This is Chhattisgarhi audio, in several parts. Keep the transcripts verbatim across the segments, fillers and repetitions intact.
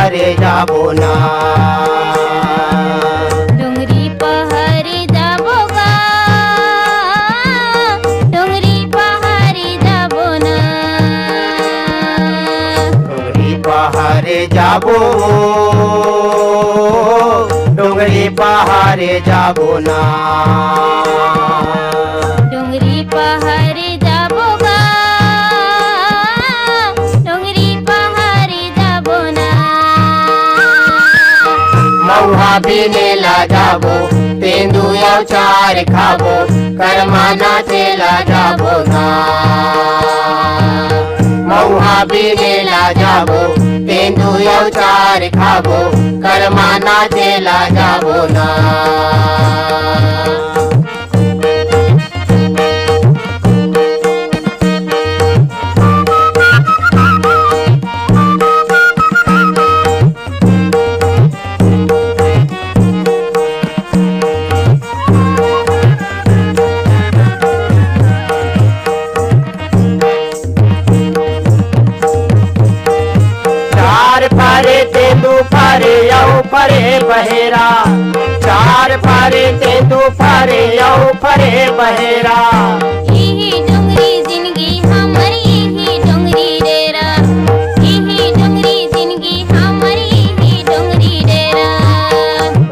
पहारे जाबो ना। डोंगरी पहारे जाबो गा, डोंगरी पहारे जाबो ना। डोंगरी पहारे जाबो, डोंगरी पहारे जाबो ना। डोंगरी पहारे जाबो गा, डोंगरी पहारे जाबो ना। मउहा बीने ला जाबो, तेंदू अउ चार खाबो, करमा नाचे ला जाबो ना। मउहा बीने ला जाबो, तेंदू अउ चार खाबो, करमा नाचे ला जाबो ना। चार फरे तेंदू फरे अउ फरे बहेरा, चार फरे तेंदू फरे अउ फरे बहेरा। इही डोंगरी जिनगी हमर, इही डोंगरी डेरा, इही डोंगरी जिनगी हमर, इही डोंगरी डेरा।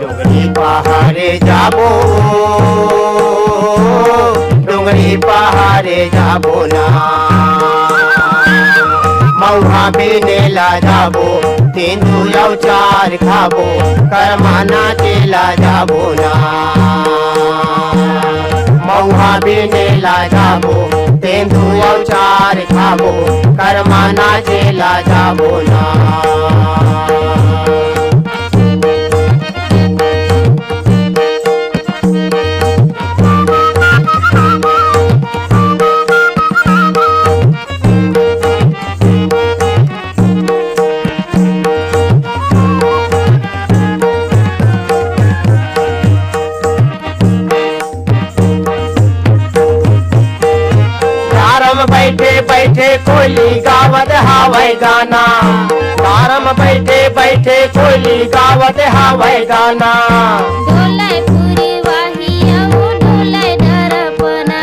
डोंगरी पहारे जाबो, डोंगरी पहारे जाबो ना। मउहा बीने ला जाबो, तेंदू अउ चार खाबो, करमा नाचे ला जाबो ना। मउहा बीने ला जाबो, तेंदू अउ चार खाबो, करमा नाचे ला जाबो ना। कार म बइठे बइठे कोयली गावत हावय गाना। कार म बइठे बइठे कोयली गावत हावय गाना। डोलय पुरवाही अउ डोलय डरपना,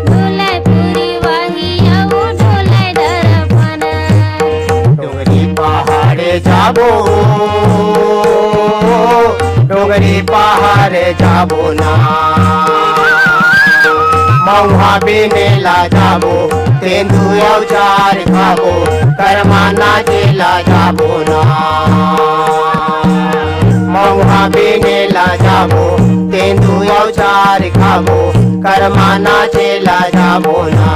डोलय पुरवाही अउ डोलय डरपना। डोंगरी पहाड़े जाबो, डोंगरी पहाड़े जाबो ना। मउहा बीने ला जाबो, तेंदू अउ चार खाबो, करमा नाचे ला जाबो ना। मउहा बीने ला जाबो, तेंदू अउ चार खाबो, करमा नाचे ला जाबो ना।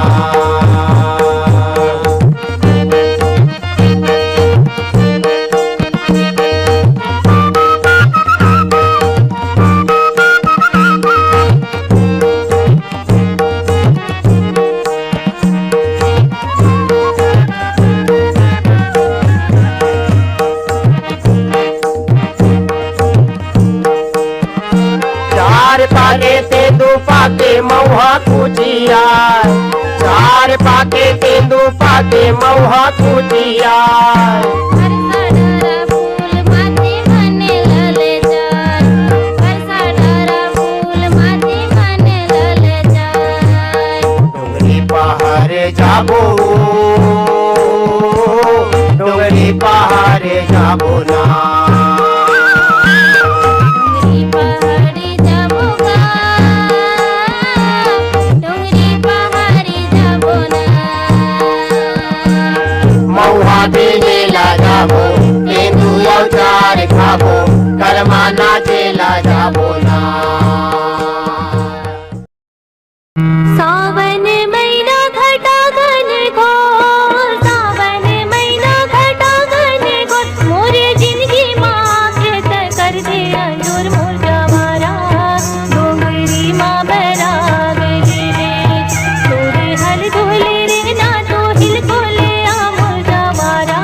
चार पाके तेंदू पाके मउहा कुचिया, चार पाके तेंदू पाके मउहा कुचिया। फरसा डरा फूल माथे बने ललचार, फरसा डरा फूल माथे बने ललचार। डोंगरी पहाड़े जाबो, डोंगरी पहाड़े जाबो ना। डोंगरी पहाड़े जाबो गा, डोंगरी पहाड़े जाबो ना। मउहा बीने ला जाबो, तेंदू अउ चार खाबो, करमा नाचे ला जाबो ना। सावन महीना घटा घन घोर, सावन महीना घटा घन घोर, मोर जिनगी मा खेत कर दे अंजोर मोर जवारा, डोंगरी मा बराग रे, तोरे हल डोले रे ना तो हिल कोले आ मोर जवारा।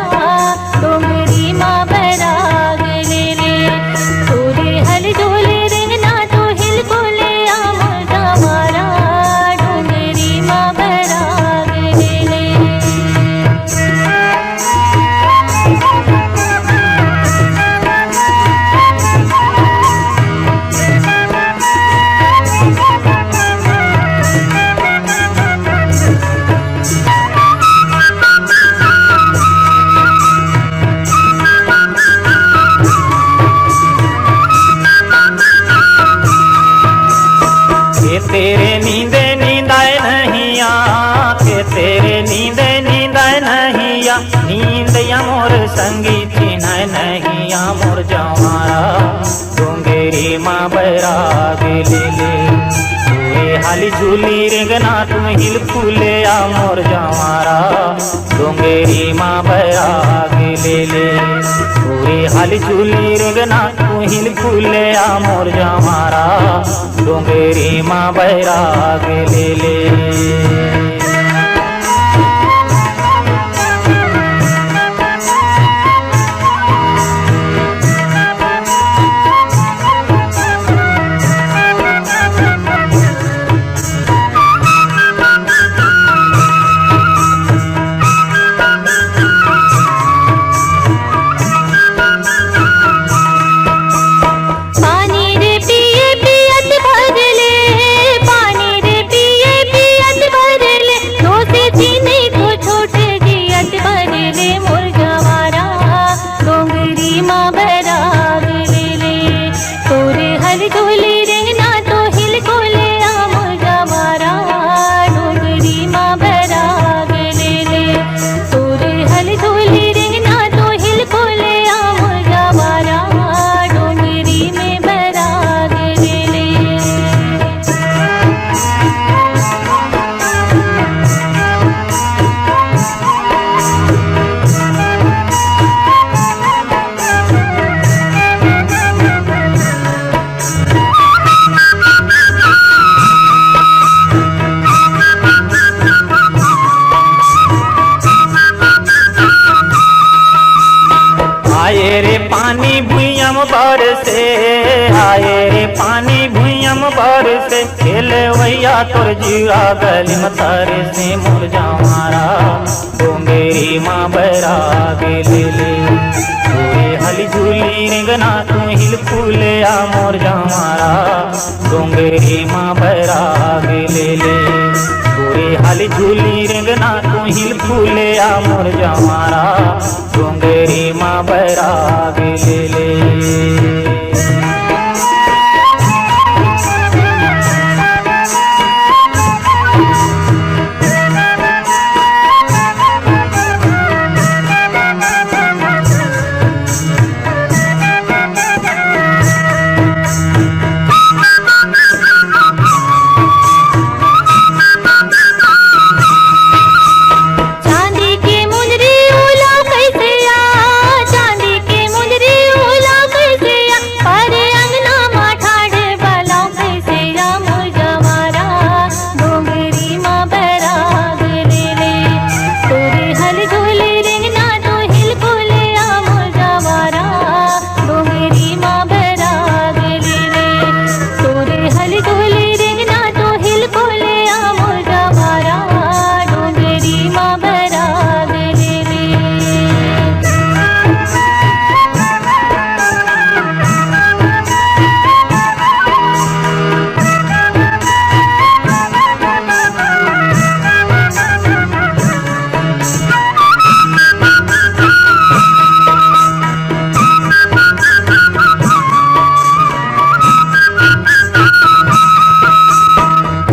नींद या मोर संगी चिन्हय नहीं या मोर जवारा, डोंगरी मा बैराग ले ले। तोरे हाली झूली रेंगना तू हिल फूले या मोर जवारा, डोंगरी मा बैराग ले ले। तोरे हाली झूली रेंगना तू हिल फूले या मोर जवारा, डोंगरी मा बैराग ले ले। पानी रे पिए पियत भर ले, पानी रे पिए पियत भर ले, दोषी चीनी को छोट जियत भर ले मोर गवारा, डोंगरी मा बैराग ले ले। तोरे हल झोली रेंगना तो हिल कोले आ मोर गवारा, डोंगरी मा बैराग ले ले। तोरे हल झोली रेंगना तो हिल कोले आ मोर गवारा, डोंगरी में बैराग ले ले। आए रे पानी भुइयां म बरसे, आए रे पानी भुइयां म बरसे, खेलवैया तोर जीरा गली म तरसे मोर जवारा, डोंगरी मा बैराग ले ले। तोरे हली झूली रेंगना तू हिल फूले आ मोर जवारा, डोंगरी मा बैराग ले ले। तोरे हली झूली रेंगना तू हिल फूले आ मोर जवारा, डोंगरी मा बैराग ले ले। चांदी के मुंदरी ओला कइसे आ, चांदी के मुंदरी ओला कइसे आ, पर अंगना मा ठाढ़ बला कइसे आ मोर जवारा, डोंगरी मा बैराग ले ले। तोरे हल झोली रेंगना तो हिल कोले आ मोर जवारा, डोंगरी मा बैराग ले ले। तोरे हल झोली रेंगना तो हिल कोले आ मोर जवारा, डोंगरी मा बैराग ले ले।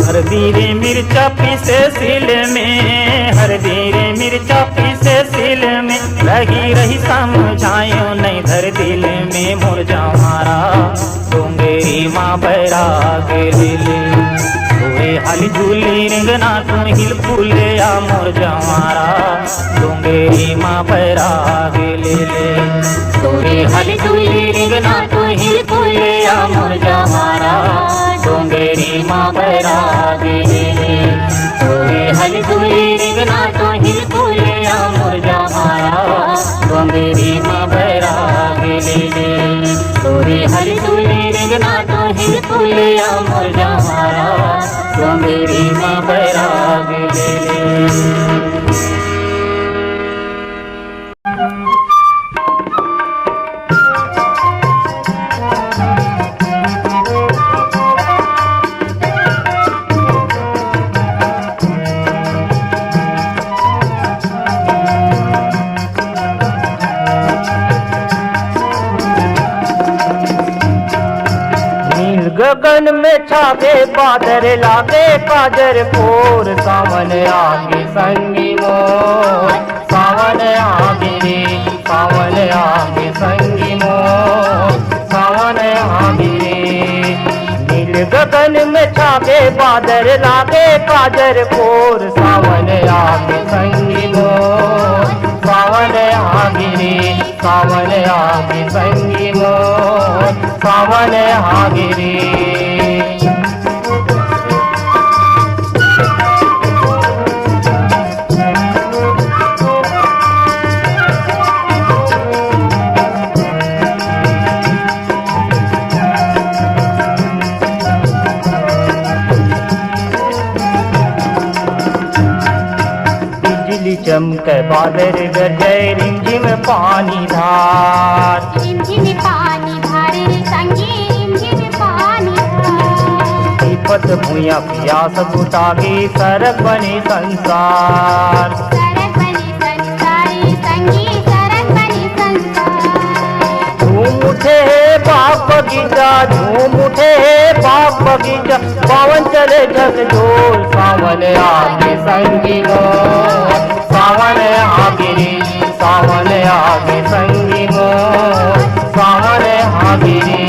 हरदी रे मिर्चा पीसे सिल में, हरदी रे मिर्चा पीसे सिल में, रही रही समझायो नहीं धर दिल में मोर जवारा, डोंगरी मा बैराग ले ले। तोरे हली झूली रेंगना तू हिल फूले आ मोर जवारा, डोंगरी मा बैराग ले ले। तोरे हली झूली रेंगना तू हिल फूले आ मोर जवारा, डोंगरी मा बैराग ले ले। तोरे हली झूली रेंगना तो हिल फूले आ मोर जवारा, डोंगरी मा बैराग ले ले। तोरे हली झूली रेंगना तो हिल फूले आ मोर जवारा, डोंगरी मा बैराग ले ले। नील गगन में छावे बादर, लागे काजर कोर, सावन आगे संगी मोर, सावन काजर लागे काजर कोर, सावन आगे संगी मोर, सावन आगे रे, सावन आगे संगी मोर, सावन आगे रे। बिजली चमके बादर गरजे, रिमझिम पानी धार। रिमझिम पानी धार रे संगी, रिमझिम पानी धार। तिपत भुइयां पियास बुतागे, सरग बने संसार। सरग बने संसार रे संगी, सरग बने संसार। झूम उठे हे बाग बगीचा, झूम उठे हे बाग बगीचा, पवन चले झकझोर। सावन आगे संगी मोर, सावन आगे रे, सावन आगे संगी मोर, सावन आगे रे।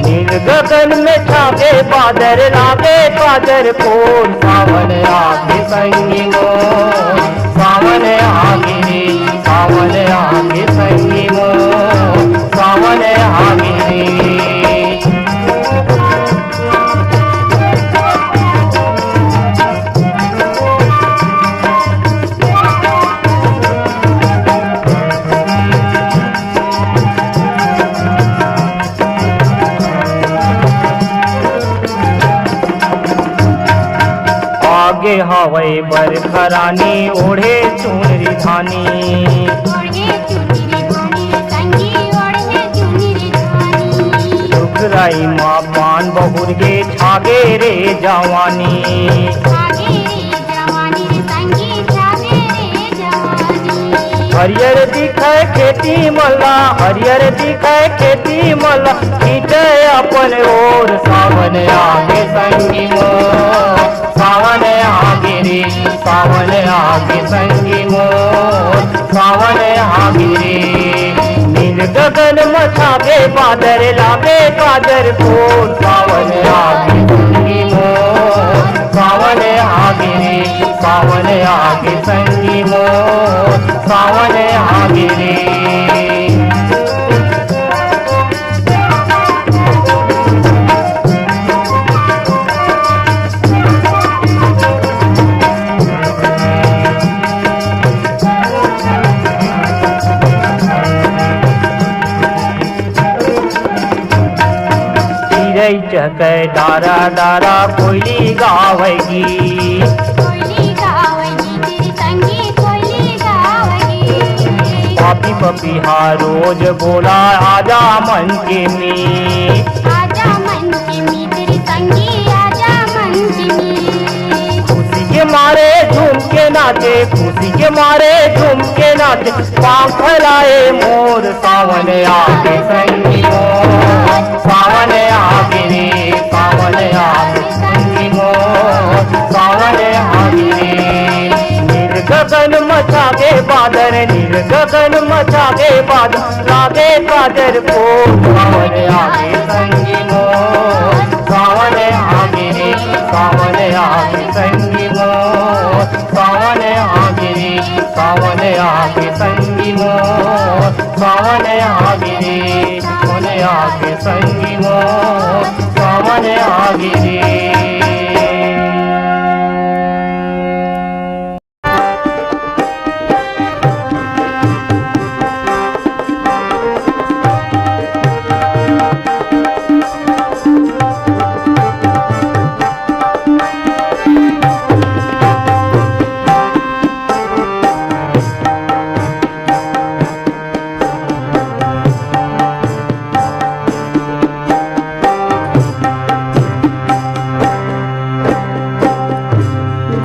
नील गगन में छागे बादर, लागे काजर कोर। सावन आगे संगी मोर, सावन आगे रे, सावन आगे संगी मोर, सावन आगे रे। आगे हवय बरखा रानी, ओढ़े चुनरी धानी। ओढ़े चुनरी धानी, संगी ओढ़े चुनरी धानी। सुखराई माँ पान बहुर गे, छागे रे जवानी। छागे रे जवानी रे संगी, छागे रे जवानी। हरियर दिखय खेती मन ला, हरियर दिखय खेती मन ला, खींचे अपन ओर। सावन आगे संगी मोर, सावन आगे रे, सावन आगे संगी मोर, सावन आगे रे। नील गगन म छागे बादर, लागे काजर कोर। सावन आगे संगी मोर, सावन आगे रे, सावन आगे संगी मोर, सावन आगे रे। चिरई चहकै डारा डारा, कोयली गावै गीत। कोयली गावै गीत रे संगी, कोयली गावै गीत। पापी पपीहा रोज बोला, आजा मन के मीत। आजा मन के मीत रे संगी, आजा मन के मीत। खुशी के मारे झूम के नाचे, खुशी के मारे झूम के नाचे, पाँव फैलाए मोर। सावन आगे संगी मोर, सावन आगे रे, सावन आगे संगी मोर, सावन आगे रे। नील गगन म छागे बादर, नील गगन म छागे बादर, लागे काजर कोर। सावन आगे संगी मोर, सावन आगे रे, सावन आगे संगी मोर, सावन आगे रे, सावन आगे संगी मोर, सावन आगे रे, सावन आगे संगी मोर, सावन आगे रे।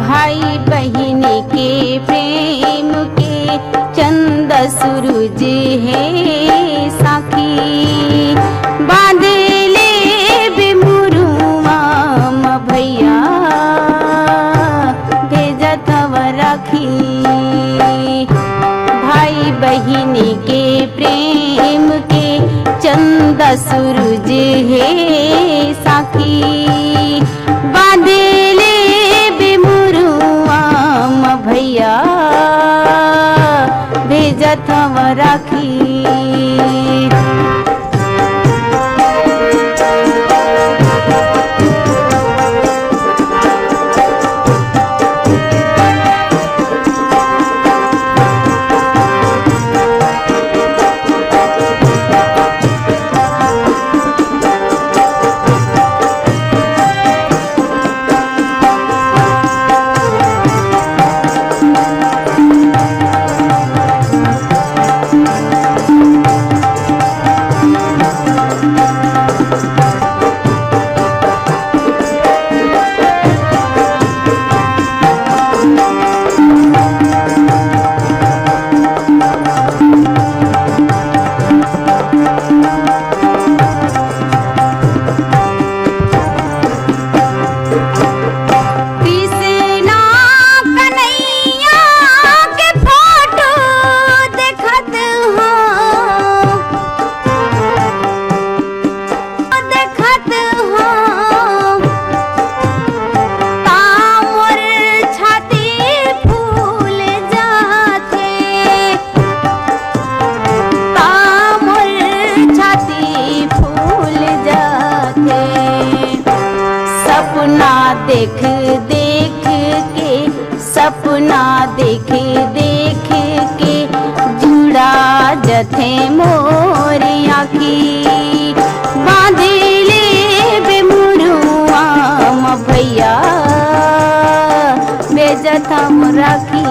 भाई बहिनी के प्रेम के चंदा सूरज हे साखी, बांधे ले बिमुरुआ म भैया, भेजत हव राखी। भाई बहिनी के प्रेम के चंदा सूरज हे साखी, बांधे जथम राखी। कृष्णा कन्हैया के फोटो देखत हो, देखत हो, ता मोर छाती फूल जाथे। ता मोर छाती फूल जाथे। सपना देख देख के, सपना देख देख के जुड़ा जथे मोर आँखी। बांध लेबे मुरुआ म भैया, भेजत हंव राखी।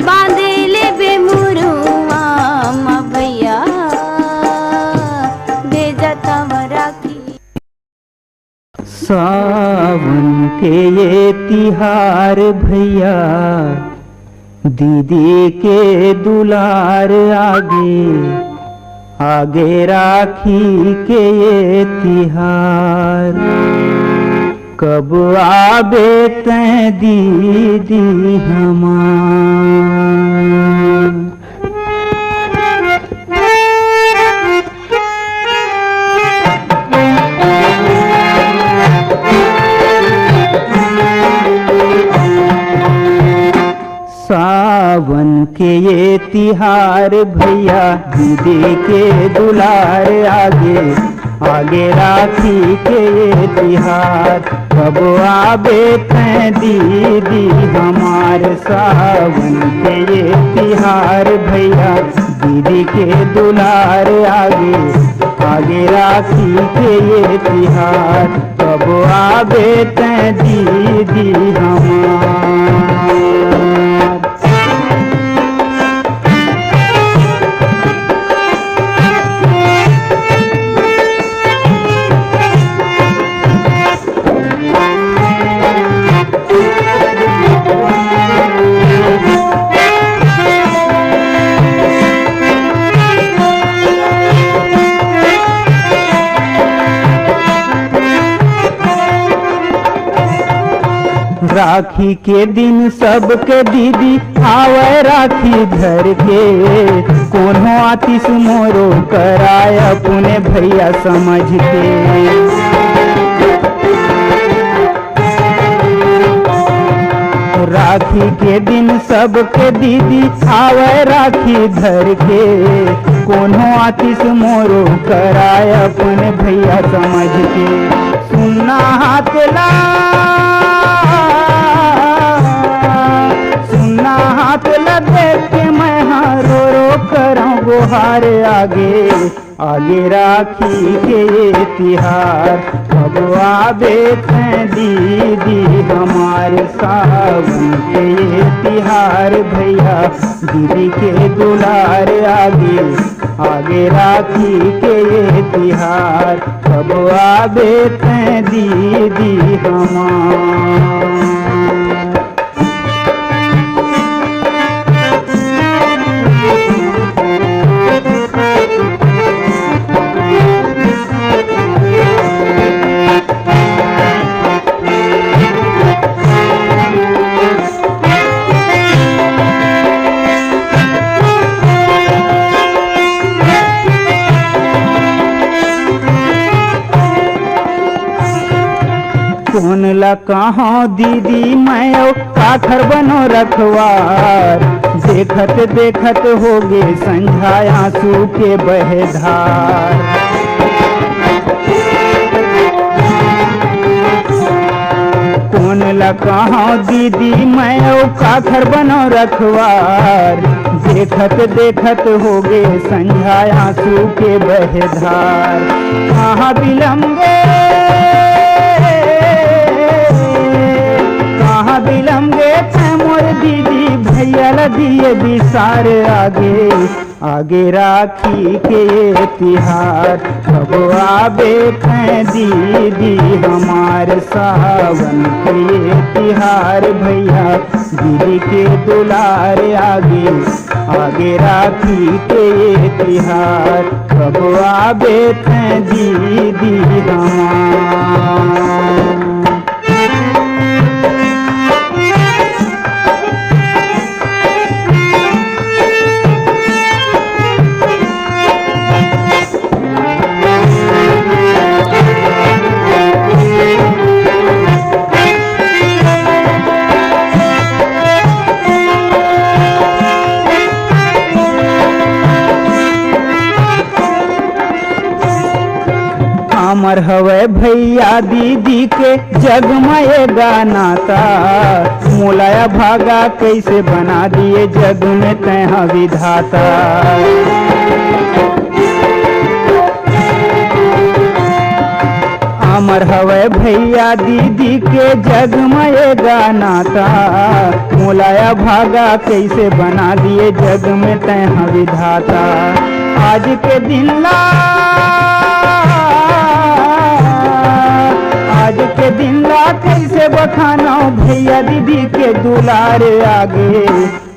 बांध लेबे मुरुआ म भैया, भेजत हंव राखी। सावन के ये तिहार भैया, दीदी के दुलार आगे, आगे राखी के ये तिहार। कब आबे तैं दीदी हमार? सावन के ये तिहार भैया, दीदी के दुलार आगे, आगे राखी के ये तिहार। कब आबे तैं दीदी हमार? सावन के ये तिहार भैया, दीदी के दुलार आगे, आगे राखी के ये तिहार। कब आबे तैं दीदी हमार? राखी के दिन सबके दीदी आवय राखी धर के, कोनो आतिस मोरो कराय अपने भैया समझ के। राखी के दिन सबके दीदी आवय राखी धर के, कोनो आतिस मोरो कराय अपन भैया समझ के। सुन्ना हाथ ला, सुन्ना हाथ ला देख के मैं हा रो रो करौं गोहार आगे। आगे राखी के ये तिहार, अब आबे तैं दीदी हमार। सावन के ये तिहार भैया, दीदी के दुलार आगे, आगे राखी के ये तिहार, अब आबे तैं दीदी हमार। कोन ला कहों दीदी मैं अउ काखर बनों रखवार, देखत देखत होगे संझा आंसू के बहे धार। कोन ला कहंव दीदी मैं अउ काखर बनंव रखवार। देखत देखत होगे संझा आंसू के बहे धार। कहाँ बिलम गे, कहाँ बिलम गे तैं मोर दीदी, भैया ला दिए बिसार। आगे आगे राखी के ये तिहार, कब आबे तैं दीदी हमार। सावन के ये तिहार भैया, दीदी के दुलार। आगे आगे राखी के ये तिहार, कब आबे तैं दीदी हमार। अमर हवय भैया दीदी के जग म ए गाना ता, मोला अभागा कइसे बना दिए जग में तैं हा विधाता। अमर हवय भैया दीदी के जग म ए गाना ता, मोला अभागा कइसे बना दिए जग में तैं हा विधाता। आज के दिन ला, आज के दिन ला कइसे बखानंव भैया दीदी के दुलार। आगे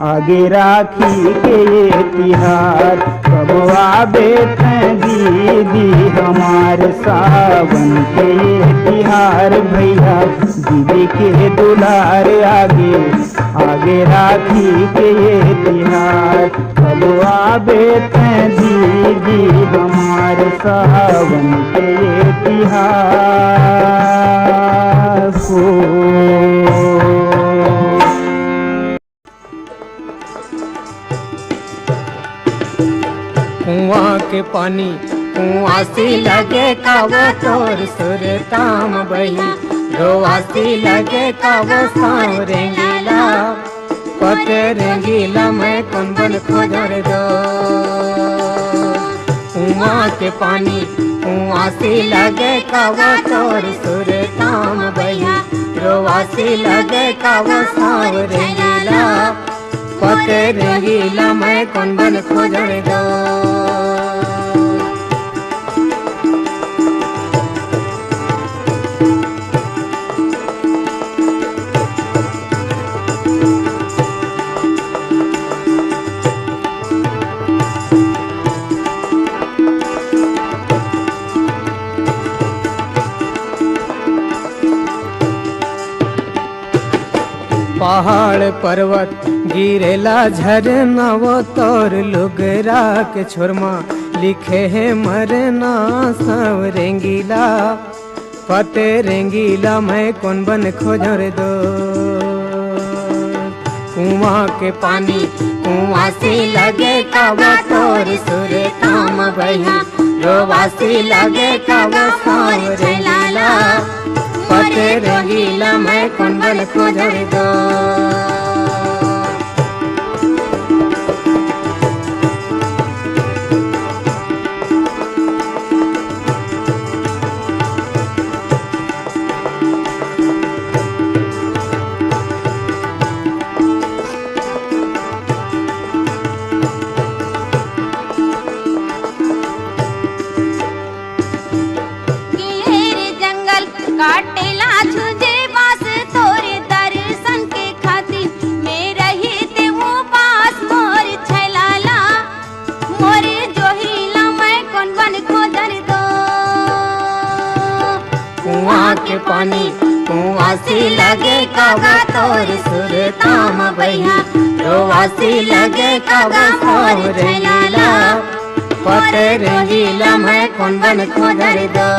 आगे राखी के ये तिहार, कब आबे तैं दीदी हमार। सावन के ये तिहार भैया, दीदी के दुलार। आगे आगे राखी के ये तिहार, कब आबे तैं दीदी हमार। सावन के ये तिहार हो। कुआं के पानी कुआसी लगे, कावा तोर सुरता म बही। रोवासी लगे, कावा सांवरेंगीला, पतरेंगीला मैं कोन बन खोजर दो। कुआं के पानी कुआसी लगे, कावा तोर सुरता म बही। रोवासी लगे, कावा सांवरेंगीला, पतरेंगीला मैं कोन बन खोजर दो। पहाड़ पर्वत गिरेला झरना, वो तोर लुगरा के छोरमा लिखे हे मरना। सांवरेंगीला पतरेंगीला मैं कोन बन खोजर दो। कुआं के पानी कुआसी लगे, कावा तोर सुरता म बही। रोवासी लगे, कावा सांवरेंगीला, पतरेंगीला मैं कोन बन खोजर दो। घेर जंगल काटेला छुजे बास, तोरे दर्शन के खातिर मैं रही ते उपास। मोर छैलाला, मोर जोहीला मैं कोन बन खोजर दो। कुआं के पानी कुआसी लगे, कावा तोर सुरता म बही। रोवासी लगे, कावा सांवरेंगीला, पतरेंगीला मैं कोन बन खोजर दो।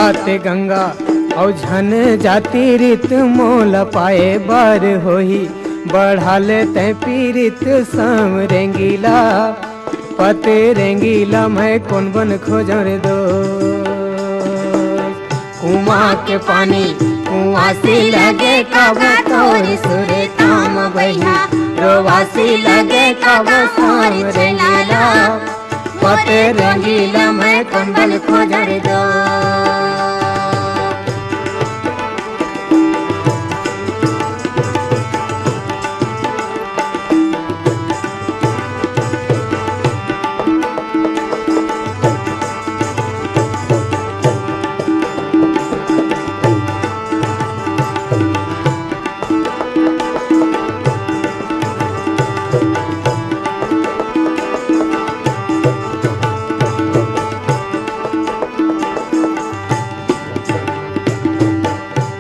आते गंगा अउ झन जाति रीत, मोला पाए बर होही बढ़ा ले तैं पीरित। साँव रेंगीला पते रेंगीला, मैं कोन बन खोजों रे दोस्त। कुआँ के पानी कुआँ से लगे, कब तोर सुरता म बइहा रोवासी लगे, कब साँव रेंगीला पते रेंगीला, मैं कोन बन खोजों रे दोस्त।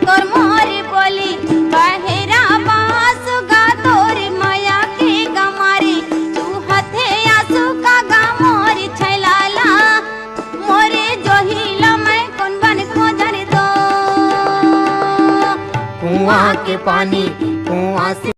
तोर मोर बोली बहेरा बाँसु गा, तोर मया के गमारी चूहत हे आँसू का गा मोर छैलाला। मोरे जोहिला मैं कोन बन खोजों रे दोस्त। कुआँ के पानी कुआँ से।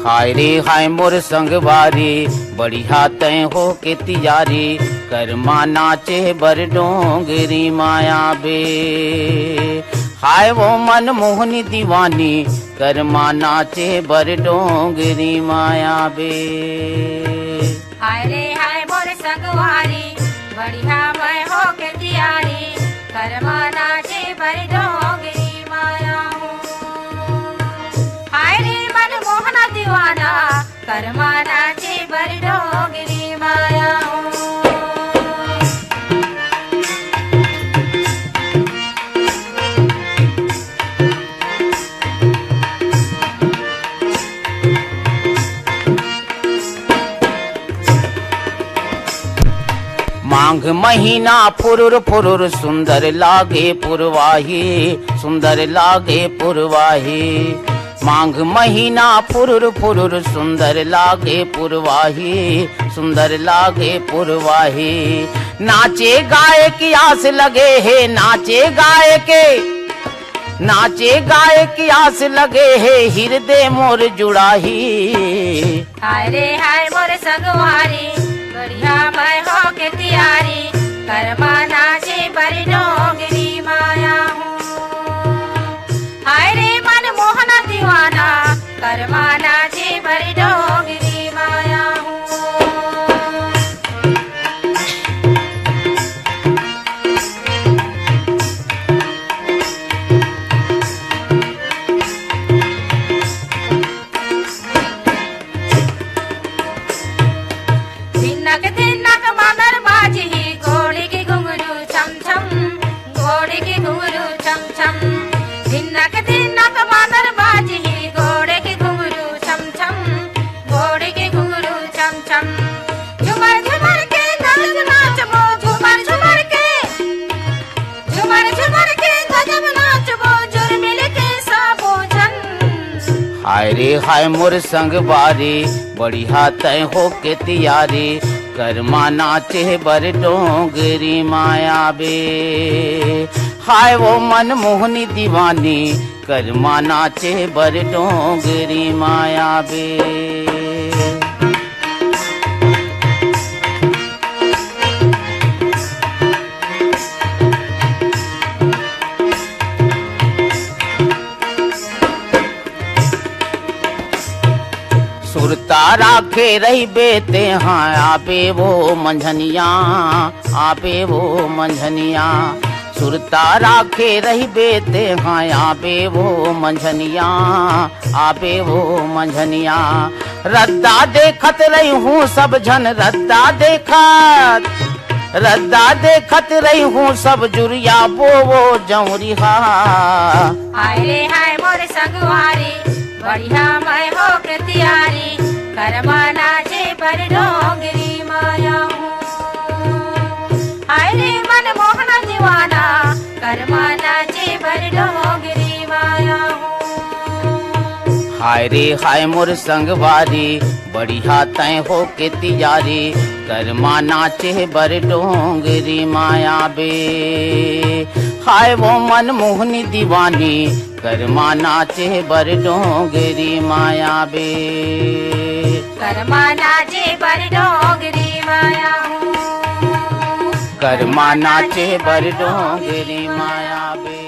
हाय रे हाय मोर संगवारी, बढ़िया तैं हो के तियारी, करमा नाचे बर डोंगरी म आबे। हाय वो मनमोहनी दीवानी, करमा नाचे बर डोंगरी म आबे। हाय रे हाय मोर संगवारी, बढ़िया मैं हो के तियारी, करमा नाचे बर डोंगरी म आहूँ। हाय रे मनमोहना दीवाना, करमा नाचे बर डोंगरी म आहूँ। माघ महीना फुरुर फुरुर सुंदर लागे पुरवाही, सुंदर लागे पुरवाही। माघ महीना फुरुर फुरुर सुंदर लागे पुरवाही, सुंदर लागे पुरवाही। नाचे गाए के आस लगे हे, नाचे गाए के, नाचे गाए के आस लगे हे, हिरदे मोर जुड़ाही। हाय रे हाय मोर संगवारी, बढ़िया मैं हो के तियारी, करमा नाचे बर डोंगरी म आहूँ। हाय रे मनमोहना दीवाना, करमा नाचे बर डोंगरी म आहूँ। धिनक धिनक मांदर बाजही, गोड़ के घुंघरू छम छम, गोड़ के घुंघरू छम छम। धिनक धिनक मांदर बाजही, गोड़ के घुंघरू छम छम, गोड़ के घुंघरू छम छम। झुमर झुमर के गजब नाचबो, झुमर झुमर के, झुमर झुमर के गजब नाचबो, जुरमिल के सबो झन। हाय रे हाय मोर संगवारी, बढ़िया तैं हो के तियारी, करमा नाचे बर डोंगरी म आबे। हाय वो मनमोहनी दीवानी, करमा नाचे बर डोंगरी म आबे। सुरता राखे रहिबे तेहा, आबे वो मंझनिया, आबे वो मंझनिया। सुरता राखे रहिबे तेहा, आबे वो मंझनिया, आबे वो मंझनिया। रद्दा देखत रहिहूँ सब झन, रद्दा देखत, रद्दा देखत रहिहूँ सब जुरिया बो वो जौरिहा। हाय रे हाय मोर संगवारी, बढ़िया मैं हो के तियारी, करमा नाचे बर डोंगरी म आहूँ। हाय रे मनमोहना दीवाना, करमा नाचे बर डोंगरी म आहूँ। हाय रे हाय मोर संगवारी, बढ़िया तैं हो के तियारी, करमा नाचे बर डोंगरी माया बे। हाय वो मन मोहनी दीवानी, करमा नाचे बर डोंगरी माया बे। करमा नाचे बर डोंगरी माया हूँ। करमा नाचे बर डोंगरी माया बे।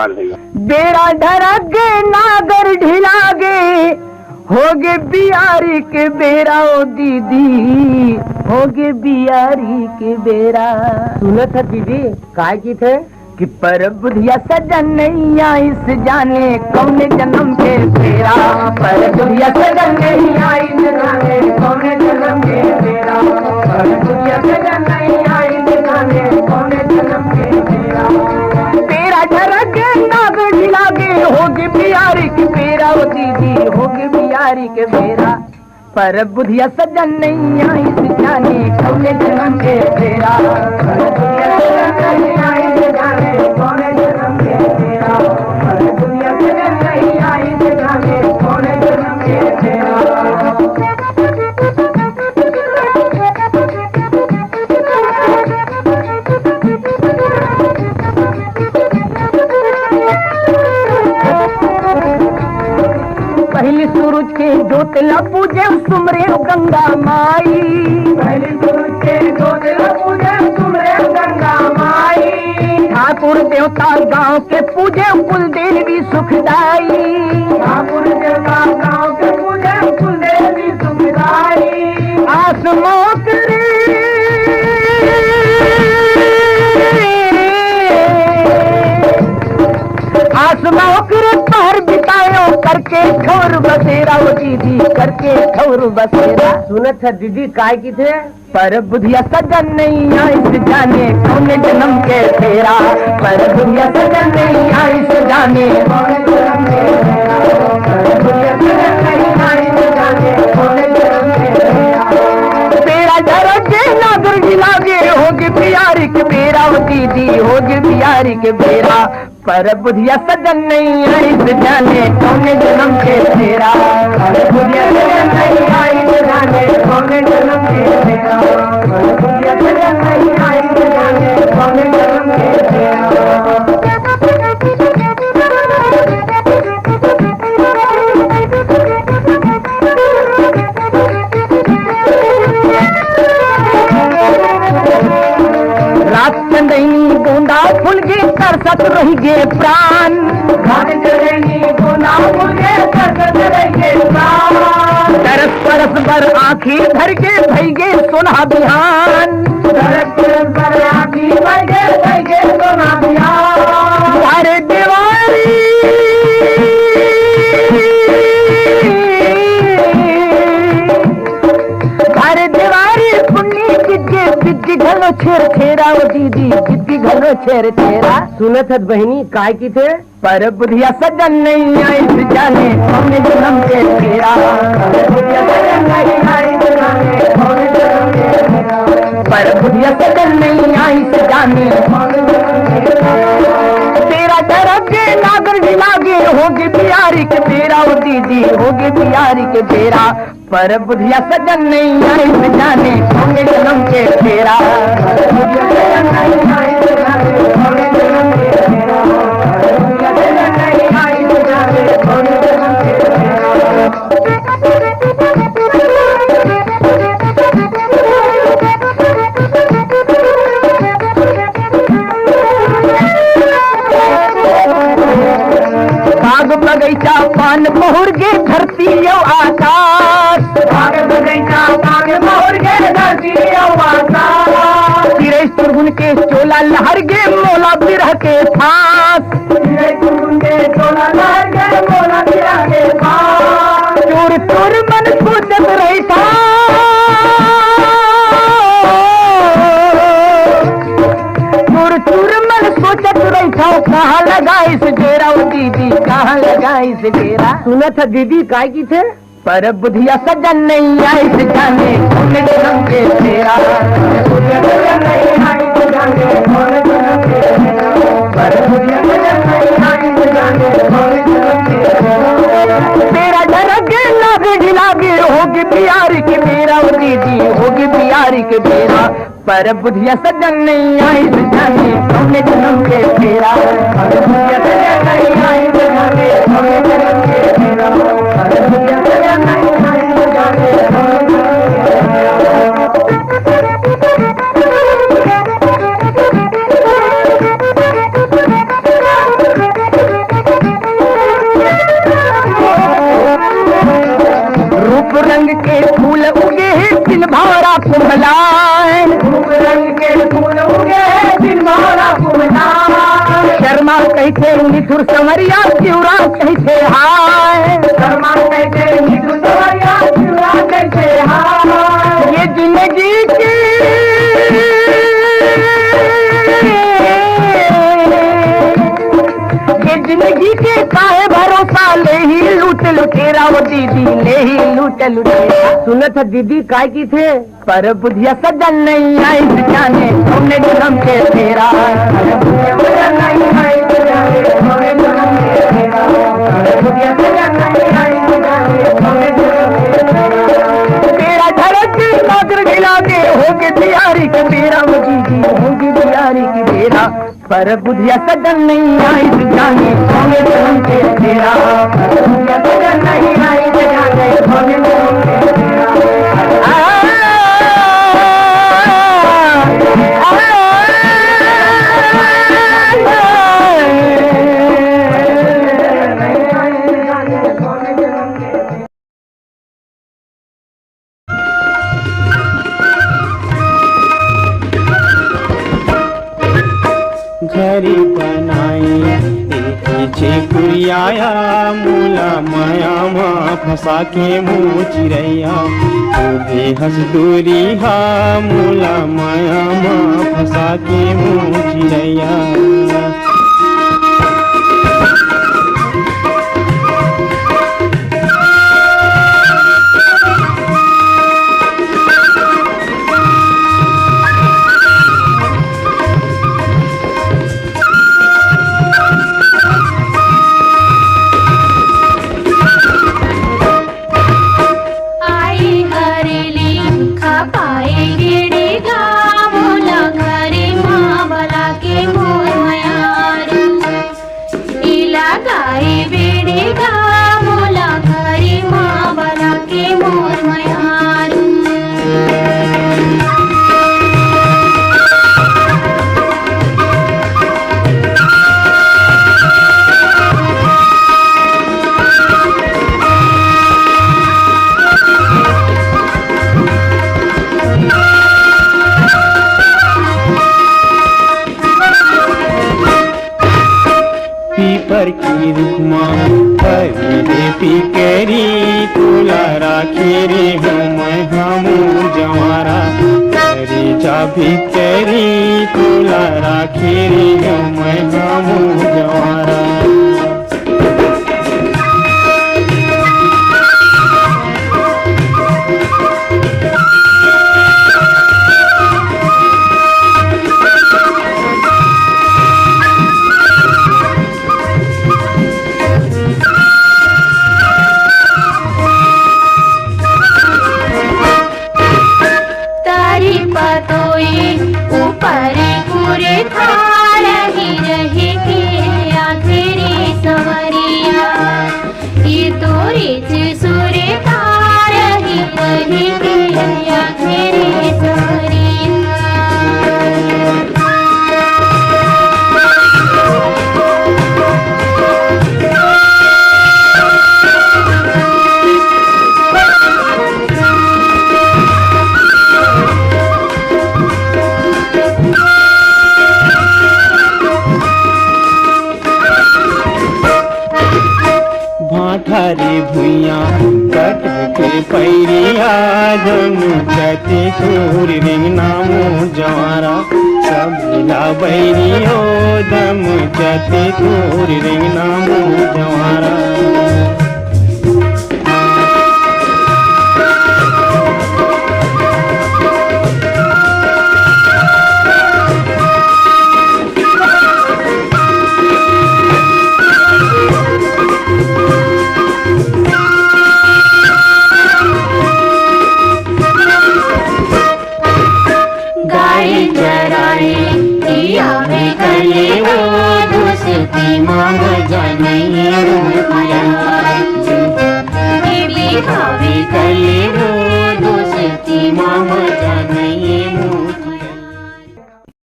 बेरा ढरक गे, नागर ढिला गे, होगे बियारी के बेरा ओ दीदी, होगे बियारी के बेरा। सुनत ह दीदी, काय किथे? कि परब बुधिया सजन नइ आइस, जाने कौने जनम के फेरा। परब बुधिया सजन नइ आइस, जाने कौने जनम के फेरा। परब बुधिया सजन नइ आइस, जाने कौने जनम के फेरा। बेरा ढरक गे, नागर ढिला गे, होगे बियारी के बेरा ओ दीदी, होगे बियारी के बेरा। परब बुधिया सजन नइ आइस, जाने कौने जनम के फेरा। परब बुधिया सजन नइ आइस, जाने कौने जनम के फेरा। परब बुधिया सजन नइ आइस, जाने कौने जनम के फेरा। पहिली सूरज के जोत ला पूजे, सुमरे गंगा माई। पहिली सूरज के जोत ला पूजे, सुमरे गंगा माई। ठाकुर देवता गांव के पूजे, कुल देवी सुखदाई। ठाकुर देवता गांव के पूजे, कुल देवी सुखदाई। आसमां करे, आसमां करे पहर बितायो, करके ठौर बसेरा ओ दीदी, करके ठौर बसेरा। सुनत ह दीदी, काय किथे? परब बुधिया सजन नइ आइस, जाने कौने जनम के फेरा। परब बुधिया सजन नइ आइस, जाने कौने जनम के फेरा। परब बुधिया सजन नइ आइस, जाने कौने जनम के फेरा। बेरा ढरक गे, नागर ढिला गे, होगे बियारी के बेरा ओ दीदी, होगे बियारी के बेरा। परब बुधिया सजन नइ आइस, जाने कौने जनम के फेरा। परब बुधिया सजन नइ आइस, जाने कौने जनम के फेरा। परब बुधिया सजन नइ आइस, जाने कौने जनम के फेरा। रात चंदैनी बूंदा फूल गे, तरसत रहि गे प्राण। रात चंदैनी बूंदा फूल गे, तरसत रहि गे प्राण। तरस परस बर आंखी भर गे, भई गे सोनहा बिहान। तरस परस बर आंखी भर गे, भई गे सोनहा बिहान। अरे देवारी, अरे देवारी पुन्नी बिद्दे, बिद्दी घलो छेर छेरा ओ दीदी, बिद्दी घलो छेर छेरा। सुनत हस बहिनी, काय किथे? परब बुधिया सजन नइ आइस, जाने कौने जनम के फेरा। परब बुधिया सजन नइ आइस, जाने कौने जनम के फेरा। परब बुधिया सजन नइ आइस, जाने कौने जनम के फेरा। बेरा ढरक गे, नागर ढिला गे, होगे बियारी के बेरा ओ दीदी, होगे बियारी के बेरा। परब बुधिया सजन नइ आइस, जाने कौने जनम के फेरा। बाग बगैचा पान बहुर गे धरती अउ आकाश। बाग बगैचा पान बहुर गे धरती अउ आकाश। चिरई सुरगुन के चोला लहर गे मोला बिरह के फांस। चिरई सुरगुन के चोला लहर गे मोला बिरह के फांस। टुर टुर मन सोचत रहिथंव। टुर टुर मन सोचत रहिथंव, कहाँ लगाइस डेरा ओ दीदी, कहाँ लगाइस डेरा। सुनत हस दीदी, काय किथे? परब बुधिया सजन नइ आइस, जाने कौने जनम के फेरा। परब बुधिया सजन नइ आइस, जाने कौने जनम के फेरा। परब बुधिया सजन नइ आइस, जाने कौने जनम के फेरा। बेरा ढरक गे, नागर ढिला गे, होगे बियारी के बेरा ओ दीदी, होगे बियारी के बेरा। परब बुधिया सजन नइ आइस, जाने कौने जनम के फेरा। परब बुधिया सजन नइ आइस, जाने कौने जनम के फेरा। परब बुधिया सजन नइ आइस, जाने कौने जनम के फेरा। फूल उगे हे बिन भौंरा कुम्हलाय। रूप रंग के फूल उगे हे बिन भौंरा कुम्हलाय। शर्मा कहिथे निठुर संवरिया, तिवरा कहिथे हाय। शर्मा कहिथे निठुर संवरिया, तिवरा कहिथे हाय। ये जिंदगी के, ये जिंदगी के काहे भरोसा, लेही लूट लुटेरा, ओ दीदी, लेही लूट लुटेरा। सुनत हे दीदी, काय कहिथे? पर बुधिया सजन नहीं आई जाने, हमने जन्म के तेरा। तेरा झड़क नागर ढिला दे, होगे बिहारी के बेरा, ओ दीदी, होगे बिहारी के बेरा। पर बुधिया सजन नहीं आई जाने, हमने जन्म के तेरा। पर बुधिया सजन नहीं आई जाने, हमने जन्म के तेरा। आ, आ, आ, घरे बनाई ए पीछे कुरियाया, मोला माया मा फंसा के मोर चिरैया। तू भी हंस दूरी हा, मोला माया मा फंसा के मोर चिरैया। आई हरेली खपाए गेड़ी गा, मोला घरे मा बला के मोर मयारू। इला गाए बेड़ी गा, मोला घरे मा बला के मोर मयारू। पीपर के रुख मा फरे हे पिपरी, तोला राखे रेहेंव मैं हा मोर जंवारा। करे जा भितरी, तोला राखे रेहेंव मैं हा मोर जंवारा। तारी पतोई ऊपर कुरे थार ही रही के आखिरी सवरिया। ई तोरी सुरे तार ही रही के आखिरी सवरिया। भांठा रे भुइयां कट के पैरिया, दम चते तोर रेंगना मोर जंवारा। सब ला बैरी हो, दम चते तोर रेंगना मोर जंवारा।